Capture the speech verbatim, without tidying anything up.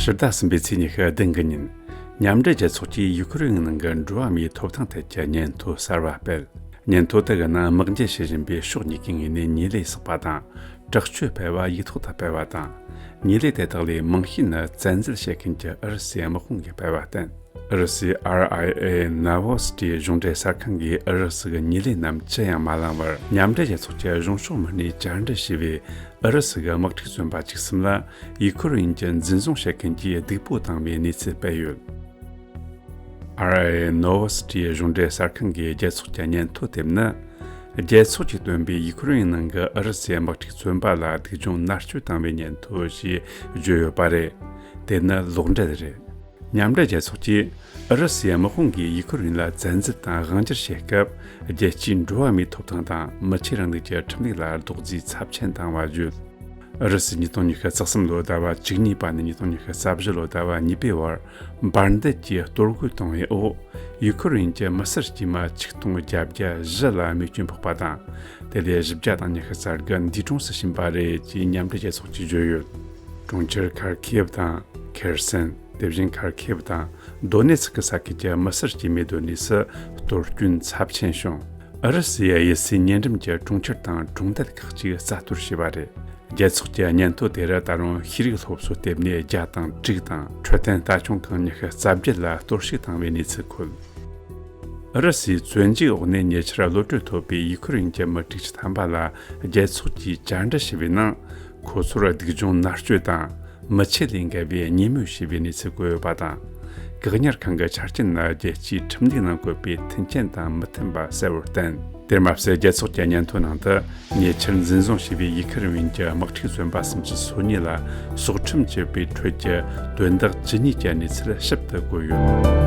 སྤྱི་ཟླ་གསུམ་པའི་ཚེས་ཉི་ཤུ་བདུན་གི་ཉིན། མཉམ་འབྲེལ་རྒྱལ་ཚོགས་ཀྱིས་ཡུ་ཁུ་རེན་ནང་གི་འགྲོ་བ་མིའི་ཐོབ་ཐང་ཐད་ཀྱི་སྙན་ཐོ་གསར་བ་སྤེལ། སྙན་ཐོ་དེ་གི་ནང་དམག་འཇུ་བྱེད་བཞིན་པའི་ཕྱོགས་གཉིས་ཀའི་ངོས་ནས་ཉེས་ལས་བསགས་པ་དང་། དྲག་སྤྱོད་སྤེལ་བ་ཡིག་ཐོག་ཏུ་སྤེལ་བ་དང་། ཉེས་ལས་དེ་དག་ལས་མང་ཤོས་ནི་བཙན་འཛུལ་བྱེད་མཁན་གྱི་ཨུ་རུ་སུའི་དམག་དཔུང་གིས་སྤེལ་བར་བརྟེན། ཨུ་རུ་སུའི་ཨར་ཨའི་ཨེ་ནོ་ཝོ་སི་ཊི་གཞུང་འབྲེལ་གསར་ཁང་གིས་ཨུ་རུ་སུ་གི་ཉེས་ལས་རྣམས་ཅི་ཡང་མ་བླངས་པར། མཉམ་འབྲེལ་རྒྱལ་ཚོགས་ཀྱི་གཞུང་ཕྱོགས་མི་སྣས་བཅར་འདྲི་བྱས་པའི་ཨུ་རུ་སུ་གི་དམག་འཁྲུག་བཙོན་པ་བཅུ་གསུམ་ལ། ཡུ་ཁུ་རེན་གྱིས་འཛིན་བཟུང་བྱེད་མཁན་གྱི་སྡིགས་པོ་བཏང་བའི་གནས་ཚུལ་སྤེལ་ཡོད། ཨར་ཨའི་ཨེ་ནོ་ཝོ་སི་ཊི་གཞུང་འབྲེལ་གསར་ཁང་གིས་རྒྱལ་ཚོགས་ཀྱི་སྙན་ཐོ་དེབ་ནི། རྒྱལ་ཚོགས་ཀྱིས་བཏོན་པའི་ཡུ་ཁུ་རེན་ནང་གི་ཨུ་རུ་སུའི་དམག་འཁྲུག་བཙོན་པ་ལ་སྡིགས་སྦྱོང་མནར་གཅོད་བཏང་བའི་སྙན་ཐོ་ཞེས་བརྗོད་ཡོད་པ་རེད། དེ་ནི་ལོག་འགྲེལ་རེད། མཉམ་འབྲེལ་རྒྱལ་ཚོགས་ཀྱིས་ཨུ་རུ་སུའི་དམག་དཔུང་གིས་ཡུ་ཁུ་རེན་ལ་བཙན་འཛུལ་དང་དབང་སྒྱུར་བྱེད་སྐབས། རྒྱལ་སྤྱིའི་འགྲོ་བ་མིའི་ཐོབ་ཐང་དང་མི་ཆོས་རིང་ལུགས་ཀྱི་ཁྲིམས་ལུགས་ལ་རྡོག་རྫིས་ཚབས་ཆེན་བཏང་བ་བརྗོད། ཨུ་རུ་སུས་ཉིས་སྟོང་ཉི་ཤུ་རྩ་གསུམ་ལོའི་ཟླ་བ་བཅུ་གཉིས་པ་ནས་ཉིས་སྟོང་ཉི་ཤུ་རྩ་བཞི་ལོའི་ཟླ་བ་གཉིས་པའི་བར་འབར་མདེལ་གྱིས་གཏོར་རྒོལ་བཏང་བའི་འོག་ཡུ་ཁུ་རེན་གྱི་མི་སེར་དཀྱུས་མ་ཆིག་སྟོང་བརྒྱད་བརྒྱ་བཞི་ལ་རྨས་སྐྱོན་ཕོག་པ་དང་། དེ་ལས་བཞི་བརྒྱ་དང་ཉི་ཤུ་རྩ་དགུ་འདས་གྲོངས་སུ་ཕྱིན་པ་རེད་ཅེས་མཉམ་འབྲེལ་རྒྱལ་ཚོགས་ཀྱིས་བརྗོད་ཡོད། གྲོང་ཁྱེར་ཁར་ཁིབ་དང་ཁེར་སན། དེ་བཞིན་ཁར་ཁིབ་དང་དོ་ནེ་ཚི་ཀི་ས་ཁུལ་གྱི་མི་སེར་སྐྱེས་མའི་སྡོད་གནས་སུ་གཏོར་སྐྱོན་ཚབས་ཆེན་བྱུང་། ཨུ་རུ་སུའི་དབྱི་སི་ཉེ་འགྲམ་གྱི་གྲོང་ཁྱེར་དང་གྲོང་རྡལ་ཁག་ཅིག་རྩ་གཏོར་བྱས་པ་རེད། རྒྱལ་ཚོགས་ཀྱི་སྙན་ཐོ་དེར་ད་རུང་ཤེས་རིག་སློབ་གསོ་ལྟེ་གནས་བརྒྱ་དང་དྲུག་དང་། འཕྲོད་བསྟེན་ལྟ་སྐྱོང་ཁང་ཉི་ཤུ་རྩ་བརྒྱད་ལ་གཏོར་བཤིག་བཏང་བའི་གནས་ཚུལ་འཁོད། ཨུ་རུ་སུའི་བཙོན་འཇུག་འོག་ནས་ཉེ་ཆར་གློད་གྲོལ་ཐོབ་པའི་ཡུ་ཁུ་རེན་གྱི་མི་དྲུག་ཅུ་ཐམ་པ་ལ་རྒྱལ་ཚོགས་ཀྱིས་བཅར་འདྲི་ཞུས་པའི་ནང་། ཁོ་ཚོར་སྡུག་སྦྱོང་མནར་གཅོད་དང་། མི་ཆོས་ལས་འགལ་བའི་ཉེས་མོས་བྱས་པའི་གནས་ཚུལ་བཀོད་ཡོད་པ་དང་། བཀག་ཉར་ཁང་གི་ཆ་རྐྱེན་ནི་རྒྱལ་སྤྱིའི་ཁྲིམས་སྒྲིག་ནང་བཀོད་པའི་མཐུན་རྐྱེན་དང་མི་མཐུན་པ་གསལ་བོར་བསྟན། དེར་མ་ཟད། རྒྱལ་ཚོགས་ཀྱི་སྙན་ཐོའི་ནང་དུ། ཉེ་ཆར་འཛིན་བཟུང་བྱས་པའི་ཡུ་ཁུ་རེན་གྱི་དམག་འཁྲུག་བཙོན་པ་སུམ་ཅུ་སོ་གཉིས་ལ་སྲོག་ཁྲིམས་གཅོད་པའི་ཁྲོད་ཀྱི་དོན་དག་ཇི་སྙེད་ཀྱི་གནས་ཚུལ་ཞིབ་ཏུ་བཀོད་ཡོད།